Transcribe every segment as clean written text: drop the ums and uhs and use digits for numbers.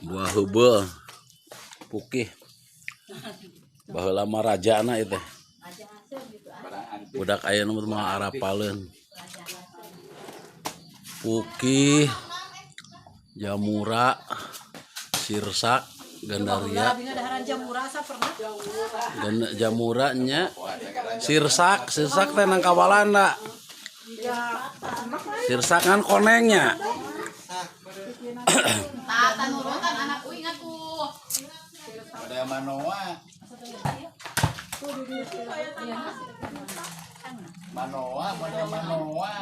Buah heubeul. Pukih. Baheula mah rajana itu. Budak ayeuna mah moal arapaleun. Pukih, jamura, sirsak, gandaria. Abi ngadaharan jamura asa pernah. Jamura nya. Sirsak, sirsak teh nangka Walanda. Sirsak kan konengnya. Tata nurutan anak uing atuh. Ada manoa. Manoa, model manoa.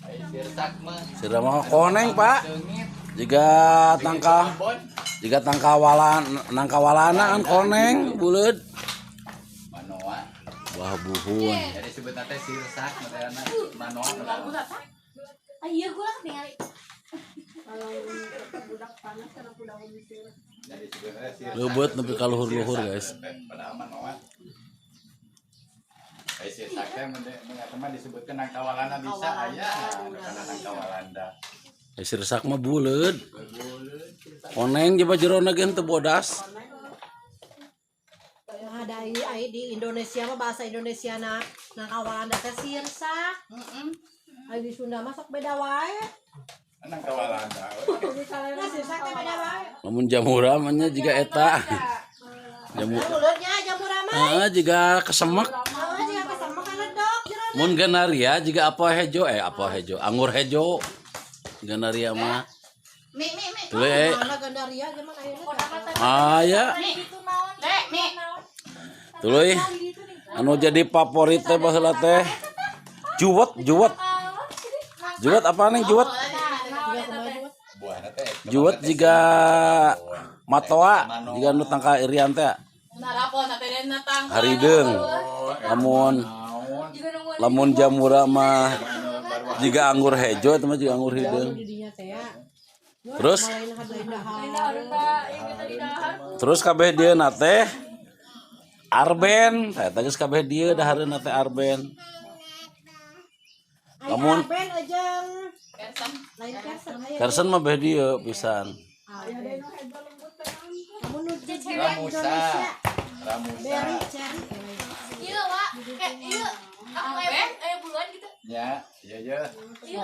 Ai sirsak mah. Sirsak mah koneng, Pak. Leungit. Jiga tangka Bon. Jiga tangka walan, nangka walana kan koneng buleud. Manoa. Buah buhun. Jadi sebutna teh sirsak modelna manoa. Ah, iya gua ningali. Jadi sebenarnya sirsak. Leubeut nepi ka luhur-luhur, guys. Padahal manoa. Ai sirsak teh mah disebutkeun nangka walanda bisa aya, karena nangka walanda. Eh, sirsak mah buleud. Koneng jeung jerona ge teu bodas. Nah, ada ai di Indonesia mah bahasa Indonesia na nangka walanda teh sirsak. Ai di Sunda mah sok beda wae. Nangka walanda. Nah, sirsak teh beda wae. Lamun jamura mah nya jiga eta. Jamu Mulutnya jamura mah. Heeh, jiga kesemek. Heeh, jiga kesemek kan ledok jerona. Mun ganaria jiga apa hejo, eh, apa hejo, anggur hejo. Ganaria mah. Mi mi mi. Tuluy eh. Mana gandaria zaman ayeuna. Aya. Dek, mi. Tuluy anu jadi favorit teh baheula teh juwet, juwet. Juwet apa nih juwet? Buahna teh Juwet jiga matoa, jiga nu tangka irian teh. Harideung. Lamun lamun jamura mah jiga anggur hejo, itu mah jiga anggur hideung. Di dinya teh ya. Terus Lain lain dahar. Terus kabeh dieu na teh Arben, eta geus kabeh dieu dahareun teh Arben. Lamun Arben jeung lain kersen aya. Kersen mah beh dieu pisan. Lamun nu di Ramusa. Indonesia Ramusa. Berry cherry. Iya, Wak. Kayak iya. Aku aya bulan gitu. Ya, iya ya.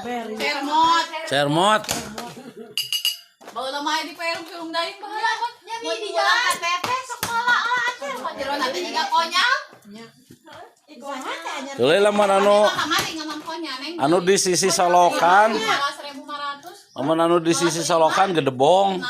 Berry. Cermot. Cermot. Baheula mah di film-film daing baheula. Mun di jalan KTP sok malah cermot jero nanti jiga konyol. Nya. Saha teh anyar? Tuluy lamun anu Kamari ngamam konyol neng. Anu di sisi solokan, 15.500. lamun anu di sisi solokan gedebong. Nah,